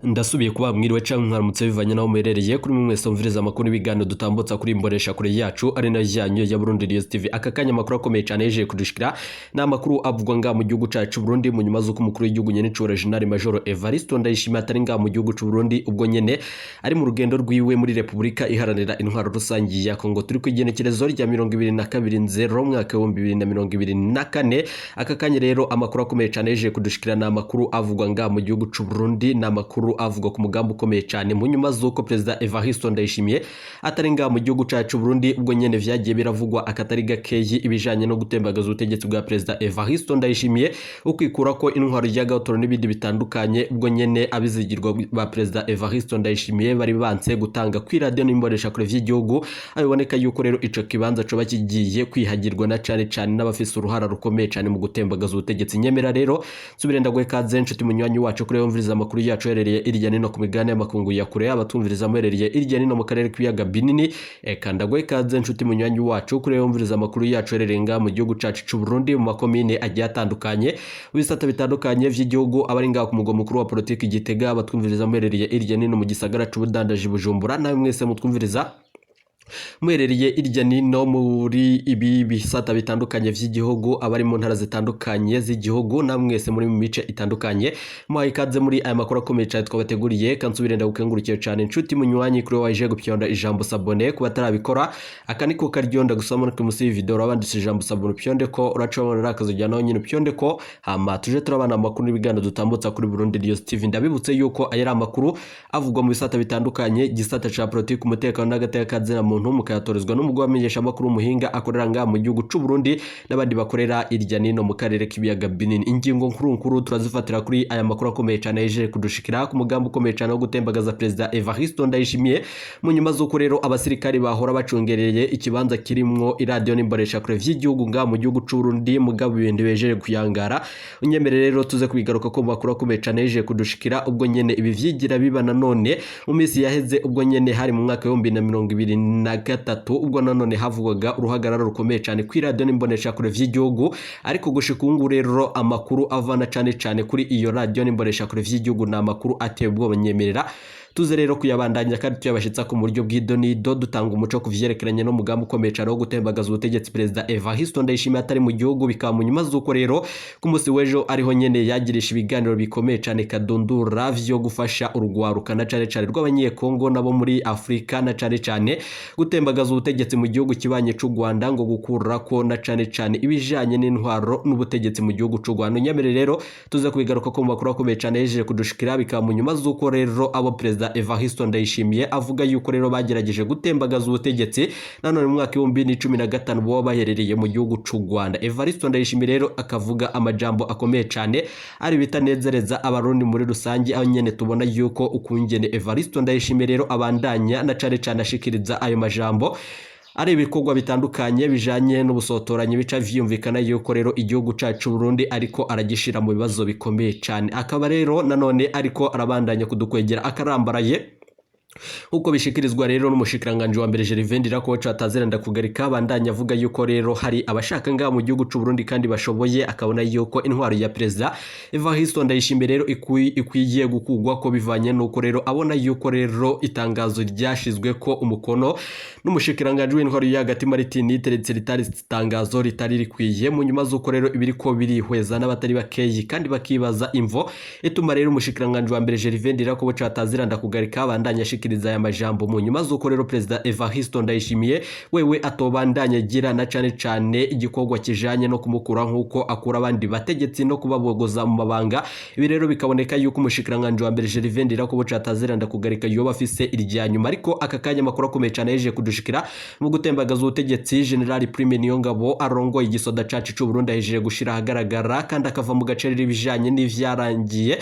Ndasubiye kuba mwiriwe canke mwaramutse bivanye naho muherereye kuri mwe mwese mviriza amakuru n'ibiganiro dutambutsa kuri imbonesha kure yacu ari nayo yanyu ya Burundi News TV. Aka kanya amakuru akomeye cane yeje kudushikira ni amakuru avugwa nga mu gihugu cacu Burundi mu nyuma z'uko umukuru w'igihugu nyene c'uwo General Major Evariste Ndayishimiye atari nga mu gihugu c'u Burundi, ubwo nyene ari mu rugendo rwiwe muri Repubulika Iharanira Intwaro Rusangi ya Kongo. Turi ku igenekerezo rya 22 nzero mwaka w'2024. Aka kanya rero amakuru akomeye cane yeje kudushikira ni amakuru avugwa nga mu gihugu c'u Burundi, ni amakuru avugwa ku mugambi ukomeye cane mu nyuma z'uko Perezida Evariste Ndayishimiye atari nga mu gihugu cacu Burundi, ubwo nyene vyagiye biravugwa akatari gakeyi ibijanye no gutembagaza ubutegetsi bwa Perezida Evariste Ndayishimiye, ukwikura ko intwaro ya gahotoro n'ibindi bitandukanye, ubwo nyene abizigirwa ba Perezida Evariste Ndayishimiye bari banse gutanga kwi radio n'imbonesha kure vy'igihugu. Abiboneka yuko rero ico kibanza coba kigiye kwihagirwa na cane cane n'abafise uruhara rukomeye cane mu gutembagaza ubutegetsi. Nyemera rero nsubire ndaguhe kaze, nshuti munywanyi wacu, kuri yumviriza amakuru yacu herereye irya nino ku migabane y'amakungu ya kure, abatumviriza muherereye irya nino mu karere k'ibiyaga binini. Eka ndaguhe kaze, nshuti munywanyi wacu, kuri yumviriza amakuru yacu herereye ngaha mu gihugu cacu c'u Burundi, mu makomine agiye atandukanye, mu bisata bitandukanye vy'igihugu, abari ngaha ku mugwa mukuru wa politiki Gitega, abatwumviriza muherereye irya nino mu gisagara c'ubudandaji Bujumbura, nawe mwese mutwumviriza muherereye irya nino muri ibi bisata bitandukanye vy'igihugu, abari mu ntara zitandukanye z'igihugu, namwe mwese muri mu mice itandukanye, muhaye ikaze muri aya makuru akomeye cyane twabateguriye. Kansubire ndagukengurukiye cyane, nshuti munywanyi, kuri waje gupyonda ijambo s'abonner. Ku batarabikora, aka niko karyonda gusoma no munsi y'iyi video urabanditse ijambo s'abonner, upyonde ko uracabona akazujya naho nyine upyonde ko, hama tuje turabana amakuru n'ibiganiro dutambutsa kuri Burundi News TV. Ndabibutse yuko aya ari amakuru avugwa mu bisata bitandukanye, gisata ca politiki, umutekano n'agateka kazina muntu, mukayatorezwa n'umugwi w'abamenyeshamakuru muhinga akorera ngaha mu gihugu c'u Burundi n'abandi bakorera irya nino mu karere k'ibiyaga binini. Ingingo nkuru nkuru turazifatira kuri aya makuru akomeye cyane yejeje kudushikira ku mugambi ukomeye cyane wo gutembagaza Perezida Evariste Ndayishimiye, mu nyuma z'uko rero abasirikari bahora bacungereye ikibanza kirimwo iradiyo n'imbonesha vy'igihugu ngaha mu gihugu c'u Burundi, mugabo ibintu bejeje kuyangara. Unyemere rero tuze kubigaruka ko mu makuru akomeye cyane yejeje kudushikira, ubwo nyene ibi vyigira biba nanone mu minsi yaheze, ubwo nyene hari mu mwaka w'2023, ubwo nanone havugwaga uruhagarara rukomeye cyane kuri radiyo n'imboneshakure vy'igihugu. Ariko gushika ubu ngubu rero amakuru avana cane cane kuri iyo radiyo n'imboneshakure vy'igihugu ni amakuru ateye ubwoba. Nyemerera tuze rero kuyabandanya kandi tuyabashitsa ku buryo bw'idonido, dutanga umuco ku vyerekeranye n'umugambi ukomeye cyane wo gutembagaza ubutegetsi Perezida Evariste Ndayishimiye atari mu gihugu. Bikaba mu nyuma z'uko rero ku munsi w'ejo ariho nyene yagirisha ibiganiro bikomeye cyane kadundura vyo gufasha urugwaruka na cane cane rw'Abanyekongo nabo muri Afrika, na cane cane gutembagaza ubutegetsi mu gihugu kibanye c'u Rwanda, ngo gukurako na cane cane ibijanye n'intwaro n'ubutegetsi mu gihugu c'u Rwanda. Nyamere rero tuze kubigaruka ko mu makuru akomeye cyane yejeje kudushikira. Bikaba mu nyuma z'uko rero abo Perezida Evariste Ndayishimiye avuga yuko rero bagerageje gutembagaza ubutegetsi nanone mu mwaka w'2015 bo baherereye mu gihugu c'u Rwanda. Evariste Ndayishimiye rero akavuga amajambo akomeye cyane ari bitanezereza Abarundi muri rusange, aho nyene tubona yuko ukungene Evariste Ndayishimiye rero abandanya na cane cane ashikiriza ayo majambo ari ibikorwa bitandukanye bijanye n'ubusotoranyi, bica vyumvikana yuko rero igihugu cacu Burundi ariko aragishira mu bibazo bikomeye cyane, akaba rero nanone ariko arabandanya kudukwegera akarambaraye, nkuko bishikirizwa rero n'umushikiranganje wa mbere Gervais Ndirakobuca ataziranda kugarika, bandanya avuga yuko rero hari abashaka ngaha mu gihugu c'u Burundi kandi bashoboye, akabona yuko intwaro ya Perezida Evariste Ndayishimiye rero ikwiye gukugwa ko bivanye nuko rero abona yuko rero itangazo ryashizwe ko umukono n'umushikiranganje w'intwaro yo hagati Martin Niteretse ritari itangazo ritari rikwiye, mu nyuma z'uko rero ibiriko birihweza n'abatari bakeyi kandi bakibaza imvo ituma rero umushikiranganje wa mbere Gervais Ndirakobuca ataziranda kugarika bandanya ashikiriza aya majambo, mu nyuma z'uko rero Perezida Evariste Ndayishimiye wewe atobandanya agira na cane cane igikorwa kijanye no kumukura nk'uko akura abandi bategetsi no kubabogoza mu mabanga. Ibi rero bikaboneka yuko umushikiranganje wa mbere Gervais Ndirakobuca ataziranda kugarika yoba afise irya nyuma. Ariko aka kanya amakuru akomeye cane yeje kudushikira mu gutembagaza ubutegetsi, General Prime Niyongabo arongoye igisoda cacu c'u Burundi ahejeje gushira ahagaragara kandi akava mu gacerere ibijanye n'ivyarangiye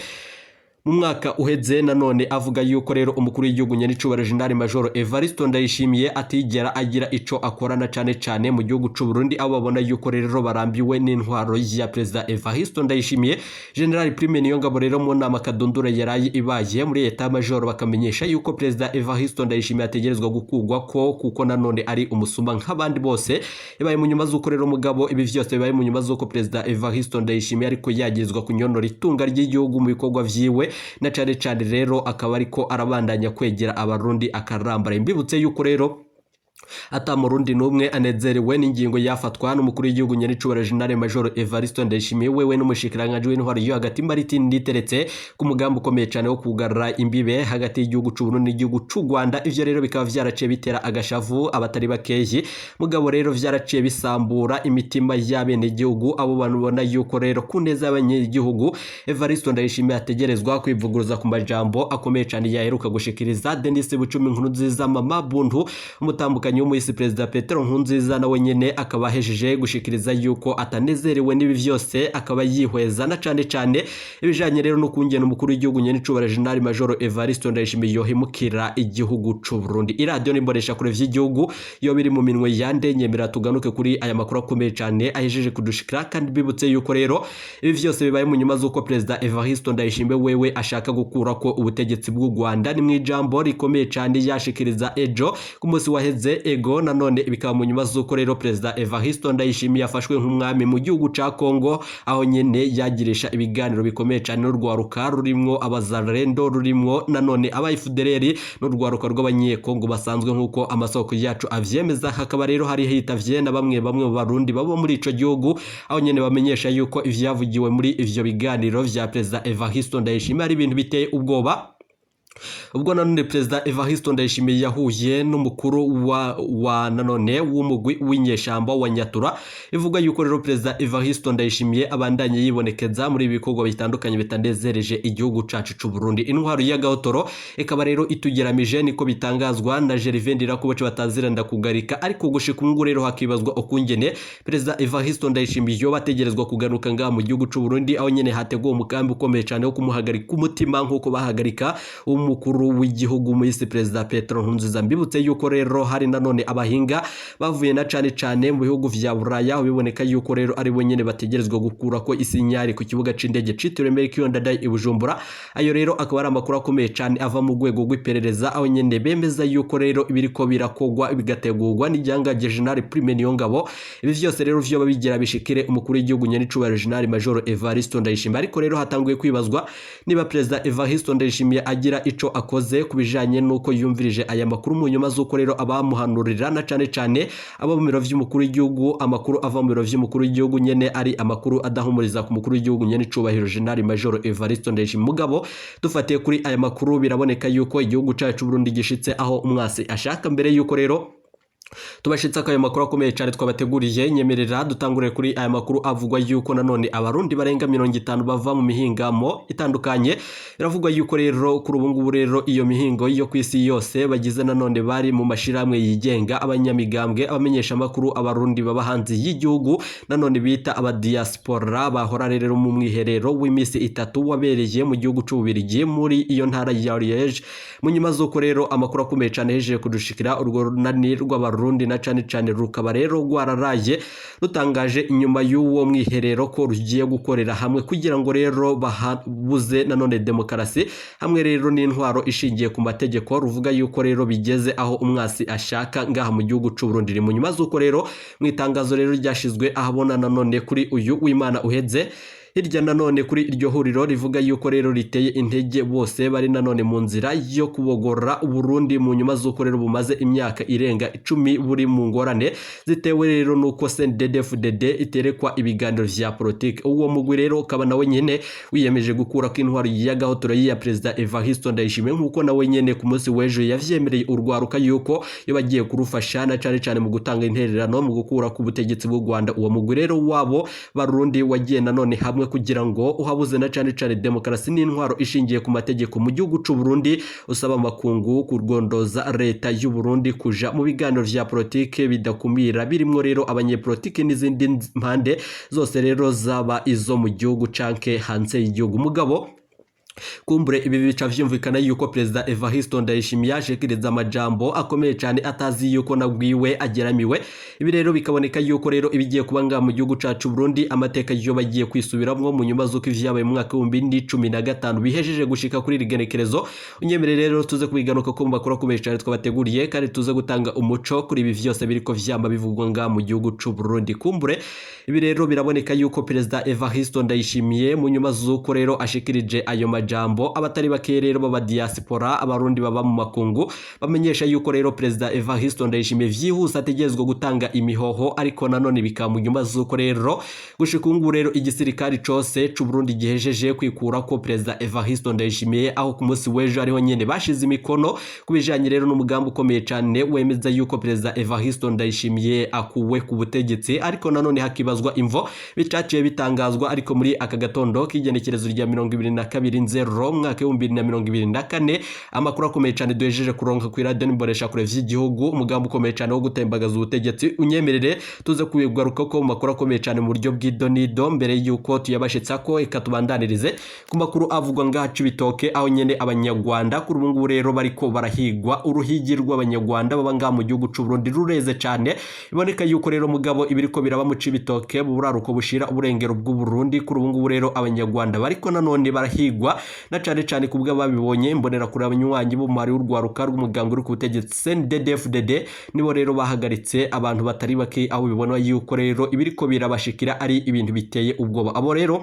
mu mwaka uheze, nanone avuga yuko rero umukuru w'igihugu nyenicubahiro General Major Evariste Ndayishimiye atigera agira ico akorana cane cane mu gihugu c'u Burundi, abo babona yuko rero barambiwe n'intwaro ya Perezida Evariste Ndayishimiye. General Prime Niyongabo rero mu nama kadundura yaraye ibaye muri Etat Major, bakamenyesha yuko Perezida Evariste Ndayishimiye ategerezwa gukugwa ko kuko nanone ari umusuma nk'abandi bose. Ibaye mu nyuma z'uko rero mugabo ibi vyose bibaye mu nyuma z'uko Perezida Evariste Ndayishimiye ariko yagirizwa kunyonora itunga ry'igihugu mu bikorwa vyiwe. Na cane cane rero akaba ariko arabandanya kwegera Abarundi akarambara. Imbibutse yuko rero ata murundi n'umwe anezerewe n'ingingo yafatwa n'umukuru w'igihugu nyenicubahiro General Major Evariste Ndayishimiye, wewe n'umushikiranganji w'intwaro yo hagati Martin Niteretse, ku mugambi ukomeye cyane wo kugarura imbibe hagati y'igihugu c'u Burundi n'igihugu c'u Rwanda. Ivyo rero bikaba vyaraciye bitera agashavu abatari bakeyi, mugabo rero vyaraciye bisambura imitima y'abenegihugu, abo bantu ubona yuko rero ku neza y'abanyagihugu Evariste Ndayishimiye ategerezwa kwivuguruza ku majambo akomeye cyane yaheruka gushikiriza. Denis Bucumi Nkurunziza, Mama Buntu, umutambukanyi w'umuhisi Perezida Petero Nkurunziza, nawe nyene akaba ahejeje gushikiriza yuko atanezerewe n'ibi vyose, akaba yihweza na cane cane ibijanye rero no kungena umukuru w'igihugu nyenicubahiro General Major Evariste Ndayishimiye yohemukira igihugu c'u Burundi. Iradiyo n'imbonesha kure vy'igihugu yo biri mu minwe yande? Nyemera tuganuke kuri aya makuru akomeye cane ahejeje kudushikira, kandi bibutse yuko rero ibi vyose bibaye mu nyuma z'uko Perezida Evariste Ndayishimiye wewe ashaka gukura ko ubutegetsi bw'u Rwanda. Ni mu ijambo rikomeye cane yashikiriza ejo ku munsi waheze. Ego, nanone bikaba mu nyuma z'uko rero Perezida Evariste Ndayishimiye yafashwe nk'umwami mu gihugu ca Kongo, aho nyene yagirisha ibiganiro bikomeye cane n'urwaruka rurimwo abazarendo, rurimwo nanone aba FDLR n'urwaruka rw'abanyekongo basanzwe, nk'uko amasoko yacu avyemeza. Hakaba rero hari hitavye na bamwe bamwe mu Barundi baba muri ico gihugu, aho nyene bamenyesha yuko ivyavugiwe muri ivyo biganiro vya Perezida Evariste Ndayishimiye ari ibintu biteye ubwoba. Ubwo nanone Perezida Evariste Ndayishimiye yahuye n'umukuru wa nanone w'umugwi w'inyeshamba wa Nyatura, ivuga yuko rero Perezida Evariste Ndayishimiye abandanye yibonekeza muri ibi bikorwa bitandukanye bitanezereje igihugu cacu c'u Burundi. Intwaro y'agahotoro ikaba rero itugeramije, niko bitangazwa na Gervais Ndirakobuca bataziranda kugarika. Ariko gushika ubu rero hakibazwa ukungene Perezida Evariste Ndayishimiye yoba ategerezwa kugaruka ngaha mu gihugu c'u Burundi, aho nyene hateguwe umugambi ukomeye cane wo kumuhagarika umutima nk'uko bahagarika umukuru w'igihugu muhisi Perezida Petero Nkurunziza. Mbibutse yuko rero hari nanone abahinga bavuye na cane cane mu bihugu vya Buraya, biboneka yuko rero ari bo nyene bategerezwa gukura ko isinyari ku kibuga c'indege citiriwe Melchior Ndadaye i Bujumbura. Ayo rero akaba ari amakuru akomeye cane ava mu rwego rw'iperereza, aho nyene bemeza yuko rero ibiriko birakogwa bigategurwa n'igihangange General Prime Niyongabo. Ibi vyose rero vyoba bigira bishikire umukuru w'igihugu nyenicubahiro General Major Evariste Ndayishimiye. Ariko rero hatanguye kwibazwa niba Perezida Evariste Ndayishimiye agira ico akoze ku bijanye n'uko yumvirije aya makuru, mu nyuma z'uko rero abamuhanurira na cane cane abo mu biro vy'umukuru w'igihugu, amakuru ava mu biro vy'umukuru w'igihugu nyene ari amakuru adahumuriza ku mukuru w'igihugu nyenicubahiro General Major Evariste Ndayishimiye. Mugabo dufatiye kuri aya makuru, biraboneka yuko igihugu cacu Burundi gishitse aho umwasi ashaka. Mbere yuko rero tubashitse ko ayo makuru akomeye cyane twabateguriye, nyemerera dutangure kuri aya makuru avugwa yuko nanone Abarundi barenga 50 bava mu mihingamo itandukanye. Biravugwa yuko rero kuri ubu ngubu rero iyo mihingo yo ku isi yose bagize nanone bari mu mashirahamwe yigenga, abanyamigambwe, abamenyesha amakuru, Abarundi baba hanze y'igihugu nanone bita abadiaspora, bahora rero mu mwiherero w'iminsi 3 wabereye mu gihugu c'Ububirigi muri iyo ntara ya Liège. Mu nyuma z'uko rero amakuru akomeye cyane hejeje kudushikira, urwo runani rw'Abarundi na cane cane rukaba rero rwararaye rutangaje inyuma y'uwo mwiherero ko rugiye gukorera hamwe kugira ngo rero bahabuze nanone demokarasi hamwe rero n'intwaro ishingiye ku mategeko. Ruvuga yuko rero bigeze aho umwasi ashaka ngaha mu gihugu c'u Burundi. Mu nyuma z'uko rero mu itangazo rero ryashizwe ahabona nanone kuri uyu w'Imana uheze, hirya nanone kuri iryo huriro rivuga yuko rero riteye intege bose bari nanone mu nzira yo kubogora Burundi, mu nyuma z'uko rero bumaze imyaka irenga 10 buri mu ngorane zitewe rero nuko CNDD-FDD iterekwa ibiganiro vya politike. Uwo mugwi rero ukaba nawe nyene wiyemeje gukura ko intwaro y'agahotoro ya Perezida Evariste Ndayishimiye, nkuko nawe nyene ku munsi w'ejo yavyemereye urwaruka yuko yo bagiye kurufasha na cane cane mu gutanga intererano mu gukura ku butegetsi bw'u Rwanda. Uwo mugwi rero wabo Barundi wagiye nanone hamwe kugira ngo uhabuze na cane cane demokarasi n'intwaro ishingiye ku mategeko mu gihugu c'u Burundi, usaba amakungu kurgondoza leta y'u Burundi kuja mu biganiro vya politike bidakumira, birimwo rero abanyepolitike n'izindi mpande zose rero zaba izo mu gihugu canke hanze y'igihugu. Mugabo kumbure ibi bica vyumvikana yuko Perezida Evariste Ndayishimiye yashikiriza amajambo akomeye cyane atazi yuko nagwiwe ageramiwe. Ibi rero bikaboneka yuko rero ibigiye kuba ngaha mu gihugu cacu Burundi, amateka yo bagiye kwisubiramwo mu nyuma z'uko ivyabaye mu mwaka 2015 bihejeje gushika kuri iri genekerezo. Unyemere rero tuze kubiganuka ko mu makuru akomeye cyane twabateguriye, kandi tuze gutanga umuco kuri ibi vyose biriko vyamba bivugwa ngaha mu gihugu c'u Burundi. Kumbure ibi rero biraboneka yuko Perezida Evariste Ndayishimiye mu nyuma z'uko rero ashikirije ayo majambo majambo abatari bake rero baba diaspora, Abarundi baba mu makungu, bamenyesha yuko rero Perezida Evariste Ndayishimiye vyihuse ategerezwa gutanga imihoho. Ariko nanone bikaba mu nyuma z'uko rero gushika ubu rero igisirikare cose c'u Burundi gihejeje kwikura ko Perezida Evariste Ndayishimiye, aho ku munsi w'ejo ariho nyene bashize imikono ku bijanye rero n'umugambi ukomeye cane wemeza yuko Perezida Evariste Ndayishimiye akuwe ku butegetsi. Ariko nanone hakibazwa imvo bitaciye bitangazwa. Ariko muri aka gatondo k'igenekerezo rya 22 nzero umwaka w'2024, amakuru akomeye cyane duhejeje kuronka ku iradiyo n'imbonesha kure vy'igihugu, umugambi ukomeye cyane wo gutembagaza ubutegetsi, unyemerere tuze kubigaruka ko mu makuru akomeye cyane mu buryo bw'idonido. Mbere yuko tuyabashitsa ko, eka tubandanirize ku makuru avugwa ngaha Cibitoke, aho nyene Abanyarwanda kuri ubu ngubu rero bariko barahigwa. Uruhigi rw'Abanyarwanda baba ngaha mu gihugu c'u Burundi rureze cyane. Biboneka yuko rero mugabo ibiriko biraba mu Cibitoke, mu buraruko bushira uburengero bw'u Burundi, kuri ubu ngubu rero Abanyarwanda bariko nanone barahigwa, na cane cane ku bw'ababibonye mbonera kuri abanywanyi b'umwari w'urwaruka rw'umuganga uri ku butegetsi CNDD-FDD, nibo rero bahagaritse abantu batari bake, aho bibona yuko rero ibiriko birabashikira ari ibintu biteye ubwoba. Abo rero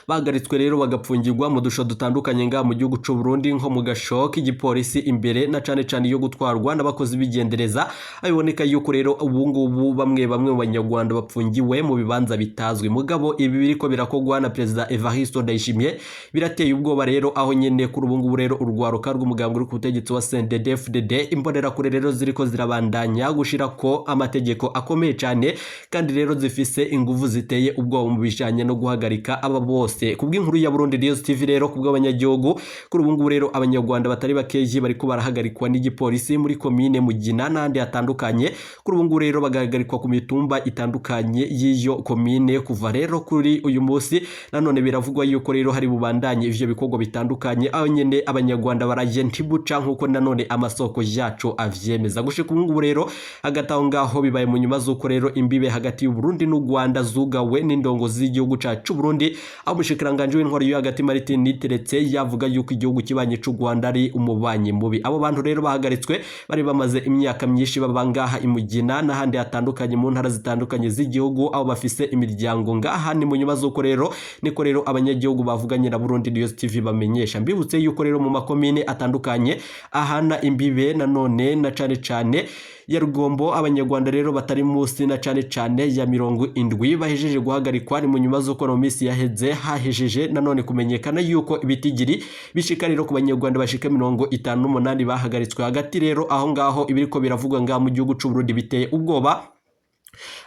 bahagaritswe rero bagapfungirwa mu dusho dutandukanye ngaha mu gihugu c'u Burundi, nko mu gasho k'igipolisi imbere na cane cane yo gutwarwa n'abakozi b'igendereza. Abiboneka yuko rero ubu ngubu bamwe bamwe mu Banyarwanda bapfungiwe mu bibanza bitazwi. Mugabo ibi biriko birakogwa na Perezida Evariste Ndayishimiye birateye ubwoba rero, aho nyene kuri ubu ngubu rero urwaruka rw'umugambwe uri ku butegetsi wa CNDD-FDD, imbonerakure rero ziriko zirabandanya gushirako amategeko akomeye cane, kandi rero zifise inguvu ziteye ubwoba mu bijanye no guhagarika aba bose. Kubw'inkuru ya Burundi News TV rero, kubw'abanyagihugu, kuri ubu ngubu rero Abanyarwanda batari bakeyi bariko barahagarikwa n'igipolisi muri komine Mugina n'ahandi hatandukanye. Kuri ubu ngubu rero bagahagarikwa ku mitumba itandukanye y'iyo komine kuva rero kuri uyu munsi. Nanone biravugwa yuko rero hari bubandanye ivyo bikorwa bitandukanye, aho nyene Abanyarwanda baraje ntibuca, nkuko nanone amasoko yacu avyemeza. Gushika ubu ngubu rero, hagati aho ngaho, bibaye mu nyuma z'uko rero imbibe hagati y'u Burundi n'u Rwanda zugawe n'indongo z'igihugu cacu Burundi, aho umushikiranganji w'intwaro yo hagati Martin Niteretse yavuga yuko igihugu kibanye c'u Rwanda ari umubanyi mubi. Abo bantu rero bahagaritswe bari bamaze imyaka myinshi baba ngaha imugina n'ahandi hatandukanye mu ntara zitandukanye z'igihugu, aho bafise imiryango ngaha. Ni mu nyuma z'uko rero, niko rero abanyagihugu bavuganye na Burundi News TV bamenyesha. Mbibutse yuko rero mu makomine atandukanye ahana imbibe nanone na cane cane ya Rugombo, Abanyarwanda rero batari munsi na cane cane ya 70 bahejeje guhagarikwa. Ni mu nyuma z'uko mu minsi yaheze hahejeje nanone kumenyekana yuko ibitigiri bishika rero ku Banyarwanda bashika 58 bahagaritswe. Hagati rero aho ngaho, ibiriko biravugwa ngaha mu gihugu c'u Burundi biteye ubwoba.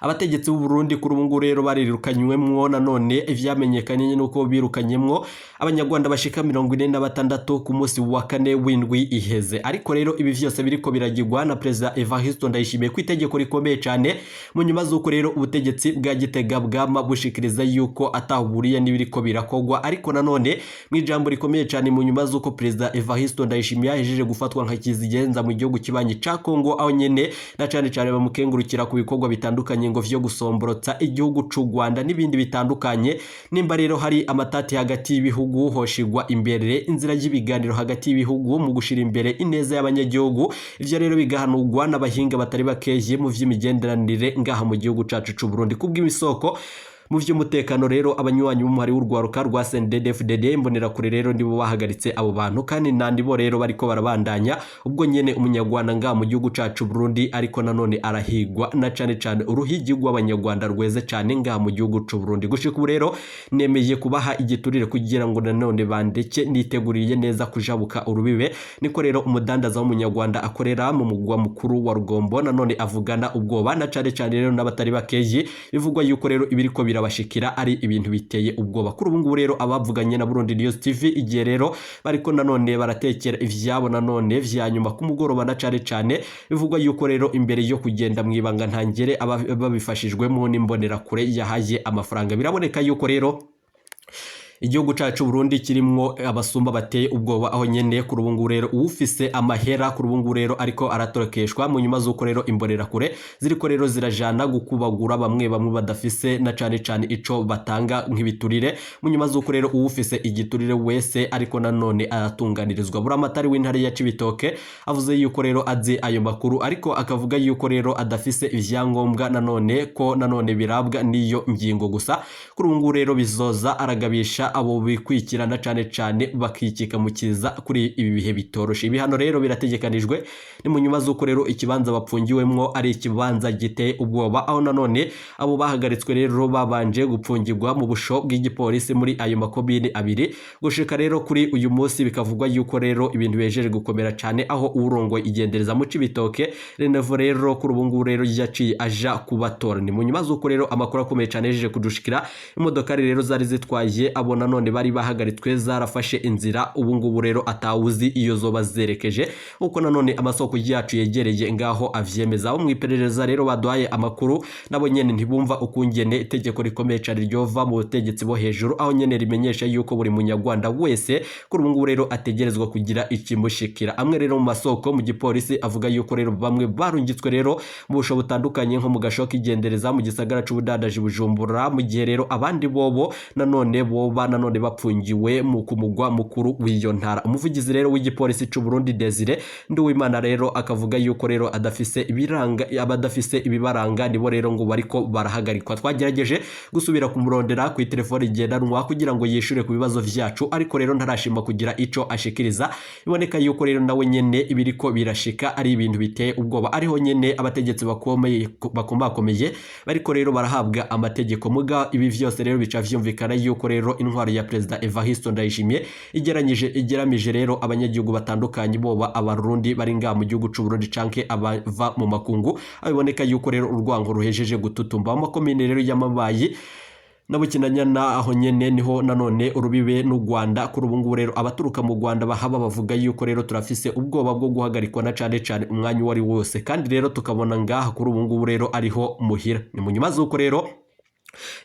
Abategetsi b'u Burundi kuri ubu ngubu rero barirukanywemwo. Nanone ivyamenyekanye nuko birukanyemwo Abanyarwanda bashika 46 ku munsi wa kane w'indwi iheze. Ariko rero ibi vyose biriko biragirwa na Perezida Evariste Ndayishimiye ku itegeko rikomeye cane, mu nyuma z'uko rero ubutegetsi bwa Gitega bwama bushikiriza yuko atahuriye n'ibiriko birakogwa. Ariko nanone mu ijambo rikomeye cane, mu nyuma z'uko Perezida Evariste Ndayishimiye yahejeje gufatwa nka kizigenza mu gihugu kibanyi ca Kongo, aho nyene na cane cane bamukengurukira ku bikorwa bitandukanye ngo vyo gusomborotsa igihugu c'u Rwanda n'ibindi bitandukanye, nimba rero hari amatati hagati y'ibihugu, hoshigwa imbere inzira y'ibiganiro hagati y'ibihugu mu gushira imbere ineza y'abanyagihugu. Ivyo rero bigahanurwa n'abahinga batari bakeye mu vy'imigenderanire ngaha mu gihugu cacu c'u Burundi. Kubw'imisoko mu vy'umutekano rero, abanywanyi b'umuhari w'urwaruka rwa CNDD-FDD imbonerakure rero nibo bahagaritse abo bantu, kandi nandi bo rero bariko barabandanya. Ubwo nyene Umunyarwanda ngaha mu gihugu cacu Burundi ariko nanone arahigwa, na cane cane uruhigi rw'Abanyarwanda rweze cane ngaha mu gihugu c'u Burundi. Gushika ubu rero nemeye kubaha igiturire kugira ngo nanone bandeke, niteguriye neza kujabuka urubibe, niko rero umudandaza w'Umunyarwanda akorera mu mugwa mukuru wa Rugombo nanone avugana ubwoba, na cane cane rero n'abatari bakeyi bivugwa yuko rero ibiriko birabashikira ari ibintu biteye ubwoba. Kuri ubu ngubu rero abavuganye na Burundi News TV igihe rero bariko nanone baratekera ivyabo nanone vya nyuma ku mugoroba, na cane cane bivugwa yuko rero imbere yo kugenda mu ibanga ntangere babifashijwemo n'imbonerakure yahaye amafaranga. Biraboneka yuko rero igihugu cacu Burundi kirimwo abasumba bateye ubwoba, aho nyene kuri ubu ngubu rero uwufise amahera kuri ubu ngubu rero ariko aratorokeshwa, mu nyuma z'uko rero imbonerakure ziriko rero zirajana gukubagura bamwe bamwe badafise na cane cane ico batanga nk'ibiturire, mu nyuma z'uko rero uwufise igiturire wese ariko nanone aratunganirizwa. Buramatari w'intara ya Cibitoke avuze yuko rero azi ayo makuru, ariko akavuga yuko rero adafise ivyangombwa nanone ko nanone birabwa n'iyo ngingo. Gusa kuri ubu ngubu rero bizoza aragabisha kugira abo bikwikirana cane cane bakikika mu kiza kuri ibi bihe bitoroshe. Ibihano rero birategekanijwe ni mu nyuma z'uko rero ikibanza bapfungiwemwo ari ikibanza giteye ubwoba, aho nanone abo bahagaritswe rero babanje gupfungirwa mu busho bw'igipolisi muri ayo makomine abiri. Gushika rero kuri uyu munsi bikavugwa yuko rero ibintu bihejeje gukomera cane, aho uwurongoye igendereza mu Cibitoke Renevo rero kuri ubu ngubu rero yaciye aja kubatora. Ni mu nyuma z'uko rero amakuru akomeye cane yejeje kudushikira, imodokari rero zari zitwaye abo nanone bari bahagaritswe zarafashe inzira, ubu ngubu rero atawuzi iyo zoba zerekeje, uko nanone amasoko yacu yegereye ngaho avyemeza. Abo mw'iperereza rero baduhaye amakuru nabo nyene ntibumva ukungene itegeko rikomeye cane ryova mu butegetsi bo hejuru, aho nyene rimenyesha yuko buri munyarwanda wese kuri ubu ngubu rero ategerezwa kugira ikimushikira. Amwe rero mu masoko mu gipolisi avuga yuko rero bamwe barungitswe rero mu busho butandukanye nko mu gasho k'igendereza mu gisagara c'ubudandaji Bujumbura, mu gihe rero abandi bobo nanone boba nanone bapfungiwe mu kumugwa mukuru w'iyo ntara. Umuvugizi rero w'igipolisi c'u Burundi Desire Nduwimana rero akavuga yuko rero adafise ibiranga, abadafise ibibaranga nibo rero ngo bariko barahagarikwa. Twagerageje gusubira kumurondera ku telefone ngendanwa kugira ngo yishure ku bibazo vyacu, ariko rero ntarashima kugira ico ashikiriza. Biboneka yuko rero nawe nyene ibiriko birashika ari ibintu biteye ubwoba, ariho nyene abategetsi bakomeye bakombakomeye bariko rero barahabwa amategeko. Muga ibi vyose rero bica vyumvikana yuko rero intwaro ya Perezida Evariste Ndayishimiye igeranyije igeramije rero abanyagihugu batandukanye, boba abarundi bari ngaha mu gihugu c'u Burundi canke abava mu makungu, aho biboneka yuko rero urwango ruhejeje gututumba mu makomine rero y'amabayi na Bukinanyana, aho nyene niho nanone urubibe n'u Rwanda. Kuri ubu ngubu rero abaturuka mu Rwanda bahaba bavuga yuko rero turafise ubwoba bwo guhagarikwa na cane cane umwanya uwo ari wose, kandi rero tukabona ngaha kuri ubu ngubu rero ariho muhira. Ni mu nyuma z'uko rero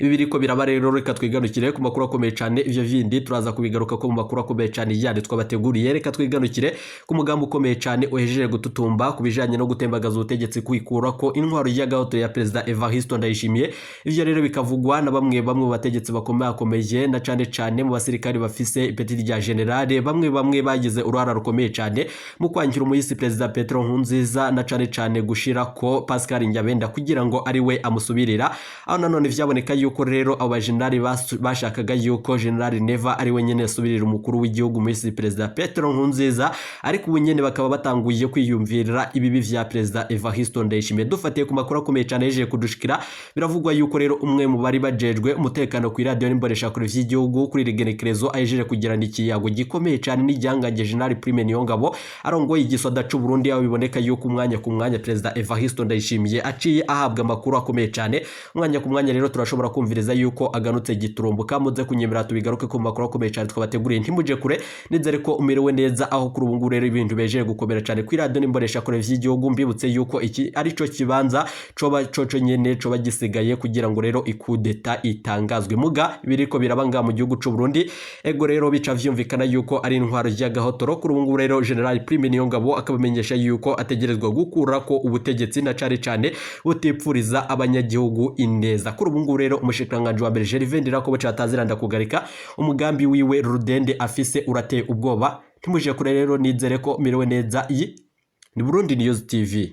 ibi biriko biraba rero, reka twigarukire ku makuru akomeye cane. Ivyo vindi turaza kubigaruka ko mu makuru akomeye cane yandi twabateguriye. Reka twigarukire ku mugambi ukomeye cane uhejeje gututumba ku bijanye no gutembagaza ubutegetsi, kwikura ko intwaro y'agahoto ya Perezida Evariste Ndayishimiye. Ivyo rero bikavugwa na bamwe bamwe mu bategetsi bakomeye na cane cane mu basirikari bafise ipeti rya generale, bamwe bamwe bagize uruhara rukomeye cane mu kwangira umuyisi Perezida Petero Nkurunziza na cane cane gushira ko Pascal Nyabenda kugira ngo ari we amusubirira, aho nanone vyaboneka yuko rero abo bajenerali bashakaga yuko General Neva ari we nyene yasubirira umukuru w'igihugu muri Perezida Petero Nkurunziza, ariko ubu nyene bakaba batanguye kwiyumvirira ibibi vya Perezida Evariste Ndayishimiye. Dufatiye ku makuru akomeye cane yejeje kudushikira, biravugwa yuko rero umwe mu bari bajejwe umutekano ku iradiyo n'imboneshakure vy'igihugu kuri rigenekerezo ahejeje kugirana ikiyago gikomeye cane n'igihangange General Prime Niyongabo arongoye igisoda c'u Burundi, aho biboneka yuko umwanya ku mwanya Perezida Evariste Ndayishimiye aciye ahabwa amakuru akomeye cane umwanya ku mwanya. Rero turashobora kumviriza yuko aganutse giturumbuka. Muze kunyemera tubigaruke ku makuru akomeye cyane twabateguriye. Ntimuje kure, nizere ko umerewe neza, aho kuri ubu ngubu rero ibintu bejeje gukomera cyane ku iradiyo n'imboneshakure vy'igihugu. Mbibutse yuko iki arico kibanza coba coco nyene coba gisigaye kugira ngo rero ikudeta itangazwe. Muga biriko biraba ngaha mu gihugu c'u Burundi, ego rero bica vyumvikana yuko ari intwaro y'agahotoro. Kuri ubu ngubu rero General Prime Niyongabo akabamenyesha yuko ategerezwa gukura ko ubutegetsi na cane cane butipfuriza abanyagihugu ineza. Kuri ubu ngubu rero umushikiranganji wa mbere Gervais Ndirakobuca ataziranda kugarika umugambi wiwe rudende afise urateye ubwoba. Ntimuje kure rero, nizere ko merewe neza. Iyi ni Burundi News TV.